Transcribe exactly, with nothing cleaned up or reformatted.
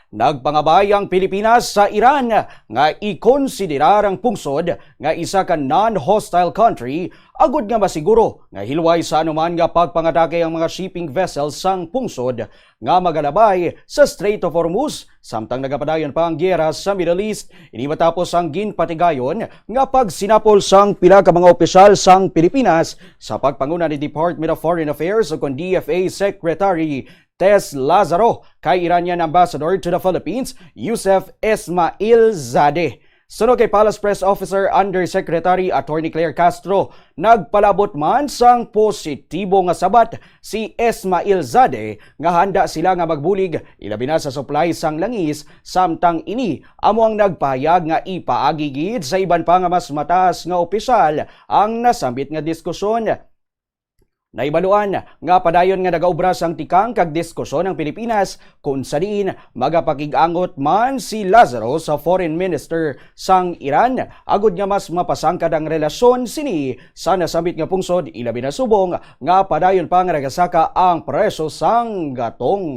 Nagpangabay ang Pilipinas sa Iran nga ikonsiderar ang pungsod nga isa ka non-hostile country agud nga masiguro nga hilway sa anuman nga pagpangatake ang mga shipping vessels sang pungsod nga magalabay sa Strait of Hormuz, samtang nagapadayon pa ang giyera sa Middle East. Ini matapos ang ginpatigayon nga pagsinapol sang pila ka mga opisyal sang Pilipinas sa pagpanguna ni Department of Foreign Affairs o kon D F A Secretary Tess Lazaro kay Iranian Ambassador to the Philippines, Yusef Esmail Zadeh. Suno kay Palace Press Officer Undersecretary Attorney Claire Castro, nagpalabot man sang positibo nga sabat si Esmail Zadeh nga handa sila nga magbulig, ilabi na sa supply sang langis, samtang ini amo ang nagpahayag nga ipaagi gid sa iban pa nga mas mataas nga opisyal ang nasambit nga diskusyon. Nahibaluan nga padayon nga nagaobra sang tikang kag diskusyon ang Pilipinas, kung sa diin magapakig-angot man si Lazaro sa foreign minister sang Iran, agud nga mas mapasangkad ang relasyon sini sa nasambit nga pungsod, ilabi na subong nga padayon pa nga nagasaka ang presyo sang gatong.